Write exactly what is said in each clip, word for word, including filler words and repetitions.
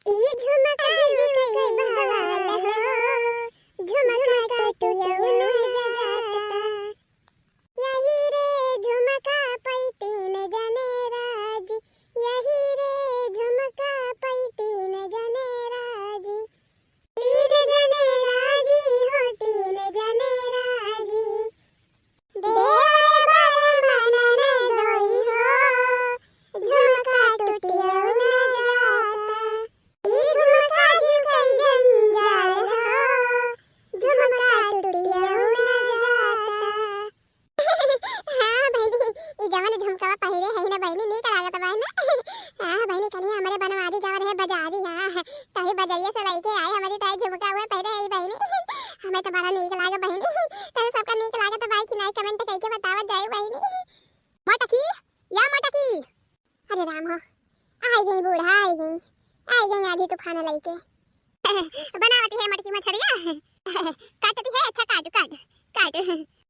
ई झुमका जीव के बहाल हो, झुमका टूटियो न जाता। यही रे झुमका पै तीन जने राजी, यही रे झुमका पै तीन जने राजी। तीन जने राजी हो, तीन जने राजी। देवर बर मनन दोई हो, झुमका टूटियो न जाता। ई झुमका जीव के जंजाल हो, झुमका टूटियो न जाता। हाँ बहिनी, ई जवन झुमकवा पहिरे है ना बहिनी, नीक लागत बा ना। हाँ बहिनी, कलिया हमरे बनवारी गवा रहे बजारी, हाँ, तभी बजरिया से लइके आए, हमरी ताई झुमका हुए पहिरे है बहिनी। हमें तो बड़ा नीक लागे बहिनी, तब सबका नीक लागत बा कि नाई, comment कइके बतावत जाए बहिनी। मोटकी, या मोटकी। अरे राम हो, आई गई बूढ़ा, आई गई, आई गई आंधी तूफान लइके। बनावती है मोटकी मछरिया। काटती है, अच्छा काट, काट, काट,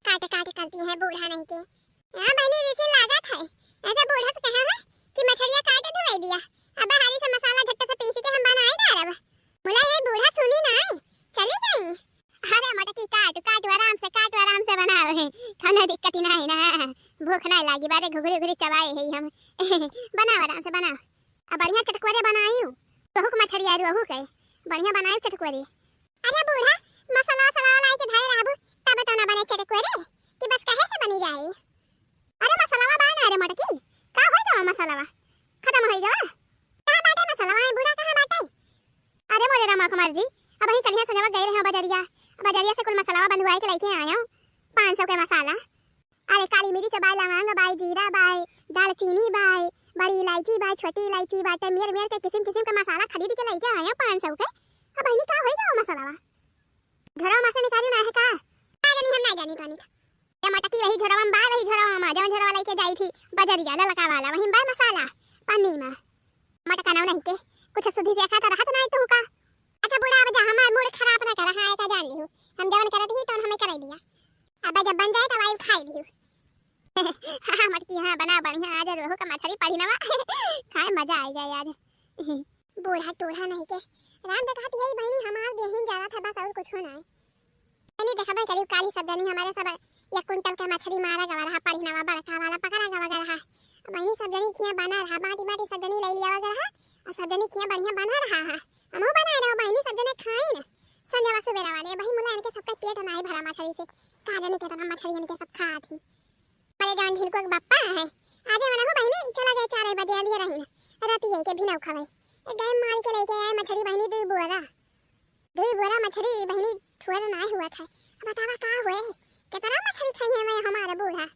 काट, काट करती है बूढ़ा नहीं के। हाँ बहिनी, वैसे लागत है, ऐसे बूढ़ा से कहा है कि मछरिया काट धोए दिया, अब हाली से मसाला झट्टे से पीस के हम बनाए डालब। बोला ये बूढ़ा सुनी ना, चली गई। अरे मोटकी काट, काट आराम से, काट आराम से बनाओ है, कौनो दिक्कत ही नहीं ना, भूख नहीं लागी, बारे घुघरी घुघरी चबाए है हम। बनाओ आराम से बनाओ, अब बढ़िया चटकोरे बनाई, रोहू के मछरिया रोहू के, बढ़िया बनाई चटकोरे। अरे बूढ़ा, मसाला वसाला लाई के धरे रहबू, तब तो ना बने चटकोरे, कि बस कहे से बनी जाई। अरे मसालावा बा ना रे मोटकी, का होई गवा मसालावा? खत्म होई गवा? कहाँ बाटे मसालावा, ए बूढ़ा, कहाँ बाटे? अरे मोरे रामा कुमार जी, अबहीं कलिया संझवा गए रहे बजरिया, बजरिया से कुल मसालावा बंधुआई के लइके आयो, पाँच सौ के मसाला। अरे काली मिर्च बाय, लवंग बाय, जीरा बाय, दालचीनी बाय, बड़ी इलायची बाय, छोटी इलायची बाटे, मेर मेर के किसिम किसिम के मसाला खरीद के लइके आयो पाँच सौ के। अब बहिनी का होई गवा मसालावा? झोरवा मा से निकाली ना है का? ना जानी, हम ना जानी पानी। ए मोटकी, वही झोरवा मा बा, वही झोरवा मा, जवन झोरवा लइके जाई थी बजरिया ललका वाला, वही मा बा मसाला पन्नी मा। मोटका नाव नहीं के, कुछ सुधी से खा तो रहत नहीं तू का। अच्छा बूढ़ा, अब जा हमार मूड खराब ना कर, हाँ, एका जान लिहू, हम जवन करत ही तवन हमें करे दिया, अब जब बन जाए तब आई खाई लिहू। हाँ मोटकी, हाँ, बना बढ़िया, आज रोहू का मछरी पढ़ी नवा। खाए मजा आ जाए आज। बूढ़ा टूढ़ा नहीं के। राम देखा तो यही बहिनी हमार देहिन जाना था बस, और कुछ होना है। तनी देखबे करी काली सब जनी हमारे सब एक कुंटल के मछरी मारा गवा रहा, पढ़ी नवा बड़का वाला पकड़ा गवा रहा। बहिनी सब जनी खिया बना रहा, बाटी बाटी सब जनी ले लिया रहा, और सब जनी खिया बढ़िया बना रहा है। हमहू बनाए रहो बहिनी, सब जने खाई न। संझवा सुबेरा वाले बही मुला इनके सबका पेट नाही भरा मछरी से, का जाने कितना मछरी इनके सब खात ही। अरे जान झिनको के बप्पा है, आज मना हो बहिनी, चला गए चार बजे, अंधिया रही न, राती यही के भी नौ खवाई। गए मार के लेके आए मछरी बहिनी, दो बोरा, दो बोरा मछरी बहिनी, थोड़ा ना हुआ था। अब बतावा का हुए, कितना मछरी खाई है मैं हमारा बूढ़ा।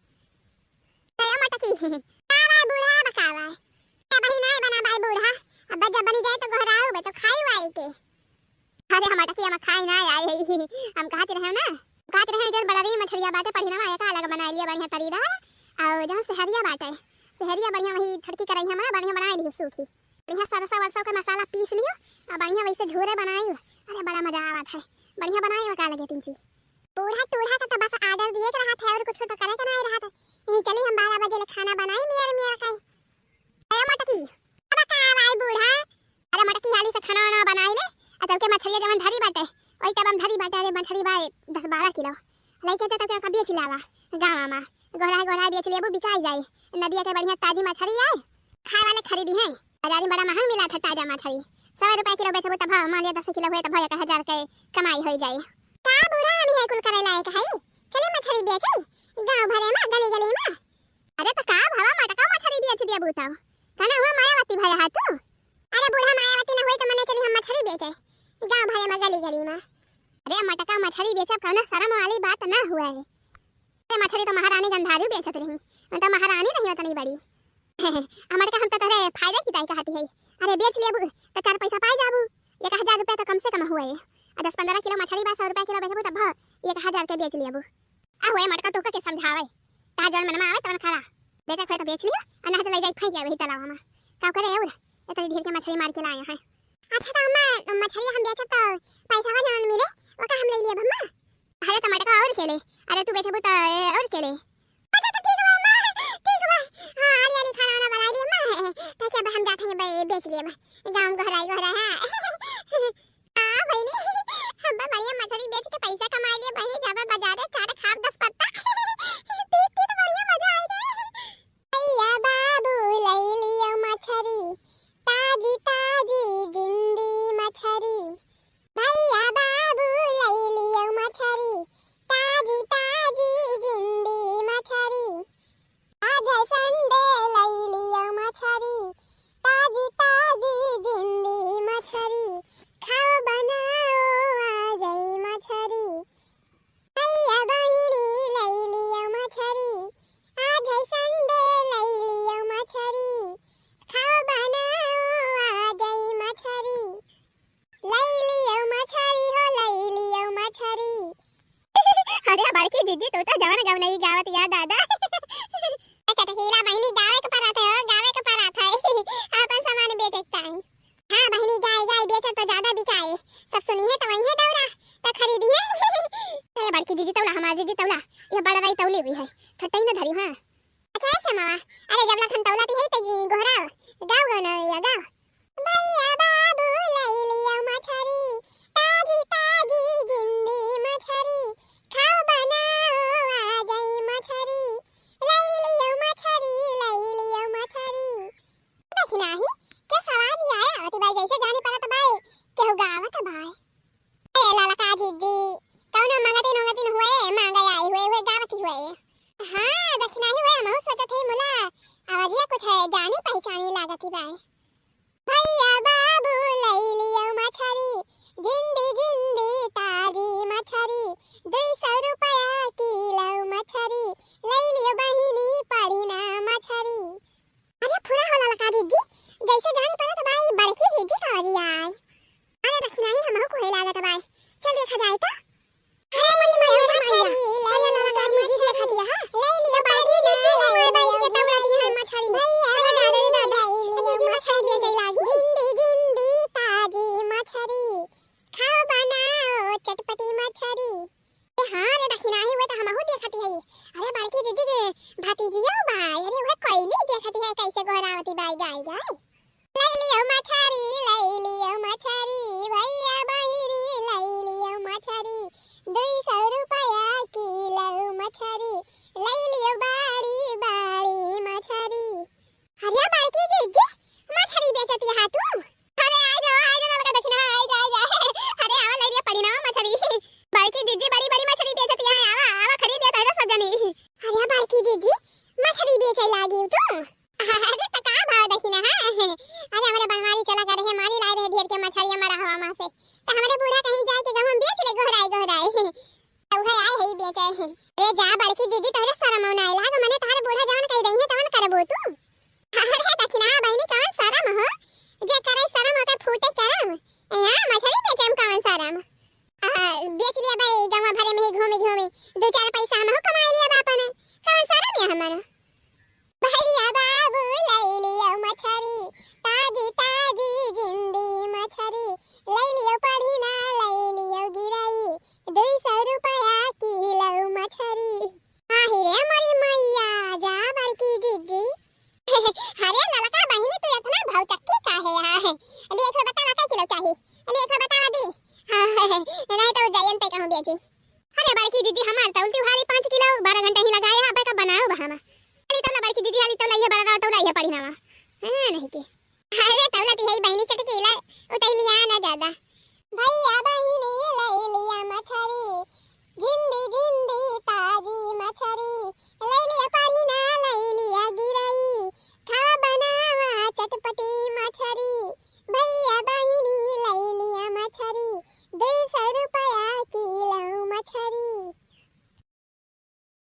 ए मोटकी, का बा बूढ़ा, बकावा? ए बहिनी, नहीं बना बाई बूढ़ा, अब जब बनी जाए तो गोहराऊ बे तो खाई वाई के। अरे हम मोटकी, हम खाई ना आई है, हम कहत रहे ना, कहत रहे जन बड़ा रही मछरिया बाटे, पढ़ी ना आया का अलग बनाई लिया बढ़िया तरी रहा, और जहाँ सहरिया बाटे, सहरिया बढ़िया वही छोटकी कराई हमारा बढ़िया बनाई लियो सूखी, बढ़िया सरसों वरसों के मसाला पीस लियो, और बढ़िया वैसे झूरे बनाई। अरे बड़ा मजा आवत है, बढ़िया बनाई का लगे तिनची। बूढ़ा टूढ़ा का तो बस order दिए के रहत है और कुछ तो करे के नहीं रहत है। यही चली हम बारह बजे ले खाना बनाई मियर मियर का। ए मोटकी, अब का भाई बूढ़ा? अरे मोटकी हाली से खाना वाना बनाई ले, आ तब के मछरिया जवन धरी बाटे, वही तब हम धरी बाटे, अरे मछरी भाई दस बारह किलो। लइके जा तब के बेच लावा, गाँव मा। गोहरा गोहरा बेच लेबू, बिकाई जाई। नदिया के बढ़िया ताजी मछरी आए, खाए वाले खरीदी हैं। बाजारी बड़ा महंग मिला था ताजा मछली, सौ रुपए किलो बेचबू तब मान लिया दस किलो हुए तब एक हजार के कमाई हो जाई। का बूढ़ा हम है कुल करे लायक है? चले मछली बेचे गाँव भरे मा, गली गली मा। अरे तो का भवा मटका मछली बेच दिया बूता, कना हुआ मायावती भया हा तू? अरे बूढ़ा मायावती ना हुई तो मने चली हम मछली बेचे गाँव भरे मा, गली गली मा। अरे मटका मछली बेचब कौनो शर्म वाली बात ना हुआ है। अरे मछली तो महारानी गंधारू बेचत रही, हम तो महारानी रही उतनी बड़ी। हमारे का हम तो तोरे फायदे की दाई कहती है। अरे बेच लेबू तो चार पैसा पाए जाबू, एक हजार रुपया तो कम से कम हुए। आ दस पन्द्रह किलो मछली बा, सौ रुपया किलो बेचबू तब एक हजार के बेच लेबू। आ हुए मटका तोहका के समझावे, ता जौन मन में आवे तवन करा। बेचे खोए तो बेच लियो, आ ना तो ले जाई फेंक आवे ही तालाब में। का करे और इतनी ढेर के मछली मार के लाए हैं। अच्छा तो अम्मा, मछली हम बेचब तो पैसा जौन मिले ओका हम ले लेब अम्मा। अरे तो मटका और के ले, अरे तू बेचबू तो, ए, और के ले। अच्छा तो ठीक बा अम्मा, ठीक बा। हाँ, आली आली खाना वाना बनाई ली अम्मा, ताकि अब हम जाते हैं बे-, बेच लिए अब। गाँव गोहराई गोहराई, हाँ। जीजी, तू तो जवन गवनई गावत या दादा। चटकीला बहिनी, गावे के परत है हो, गावे के परत है। आपन सामान बेचे के चाही। हाँ बहिनी, गाय गाय बेचत तो ज्यादा बिकाए। सब सुनी है तो वही है दौरा, तो खरीदी है। अरे बड़की जीजी तौला, हमार जीजी तौला, ये बड़ा रही तौली हुई है, ठट्टे ही न धरी, हाँ। अच्छा ऐसे मावा, अरे जब लखन तौला ती है तो गोहराव, गाओ गाओ ना या गाओ। भैया बाबू लई लियो मछरी, ताजी ताजी जिंदी मछरी, खाओ बनाओ आ जाई मछरी, लई लियो मछरी, लई लियो मछरी। देखी नाही, के सवाज ही आया आवती बाई, जैसे जानी पड़त बाई, केहू गावत बाई। ए ललका जीजी, कौनो मंगतिन उंगतिन हुए, मांगे आई हुए, हुए गावत ही हुए। हाँ, देखी नाही हुए, हमहू सोचत ही मुला, आवाजिया कुछ है, जानी पहचानी लागत ही बाई। भैया बाबू लई लियो मछरी, जिंदी जिंदी ताजी मछरी, दुई सौ रुपया किलो मछरी, लई लियो बहिनी पड़ी ना मछरी। अरे फुरा हो ललका जीजी, जैसे जानी पड़त बाई बड़की जीजी का आवाजिया आई। अरे देखी नाही हमहू को है लागत बाई, चल देखा जाए तो। अरे मोरी मैया, मछरी, अरे ललका जीजी देखा दिया है। ले लियो बड़की जीजी, हमारे बैठ के तौला दी है मछरी। भैया अरे दादा रे दादा, जीजी मछरी बेचे लागी। जिंदी जिंदी ताजी मछरी, खाओ बनाओ चटपटी मछरी। ए हाँ रे, देखी नाही हुए तो हमहू देखती है। अरे बड़की जीजी के भतीजियो बाई, अरे वह कोई नहीं देखती है, कैसे गोहरावती बाई गाय गाय। लई लियो मछरी, लई लियो मछरी, भैया बहिनी लई लियो मछरी, दुई सौ रुपया किलो मछरी, लई लियो बड़ी बड़ी मछरी। अरे बड़की जीजी, मछरी बेचती है तू? अरे आ जाओ, आ जाओ ललका दखिना, आ जा, आ जा। अरे आवा लई लियो पड़ी ना मछरी। बड़की जीजी बड़ी बड़ी मछरी बेचती है, आवा, आवा खरीद लियो तहरे सब जनी। अरे बड़की जीजी, मछरी बेचे लागी तू? अरे त का भाव देखी ना, हाँ? अरे हमरे बनवारी चला करे है, मारी लाए रहे ढेर के मछरिया मरा हवा माँ से, त हमरे बूढ़ा कहीं जाए के गहूँ बेच ले गोहराई गोहराई। त उहे आए है बेचे है। अरे जा बड़की जीजी, तोहरे शरम ना आए लाग, मने तोहरे बूढ़ा जवन कह दई है तवन करबू तू। अरे दखिना बहिनी कौन शरम हो, जे करे शरम ओके फूटे करम। यहाँ मछरी बेचे में कौन शरम? आ, बेच लिया भाई, गंवा भरे में ही घूमी घूमी दो चार पैसा हमहू कमाई लिया बापन, कौन शरम या हमारा? भैया बाबू लई लियो मछरी, ताजी ताजी जिंदी मछरी, लई लियो पढ़ी ना लई लियो गिरई, दुई सौ रुपया किलो मछरी। आही रे मोरी मैया, जा बड़की जीजी। अरे ललका बहिनी, तू इतना भौचक्की काहे है? अली एक बतावा कै किलो चाही? अली एक बतावा दी। हाँ, नहीं तो जयंते कहूँ बेची। अरे बड़की जीजी, हमार तौलती भारी पाँच किलो, बारह घंटा ही लगाए हैं, अब का बनाओ बहामा। अली तौला बड़की जीजी, हाली तौला ये बड़ा तौला ये पड़ी नावा। हाँ, नहीं के। अरे तौला ती है बहिनी चटकीला, उतैलिया ना ज्यादा। भैया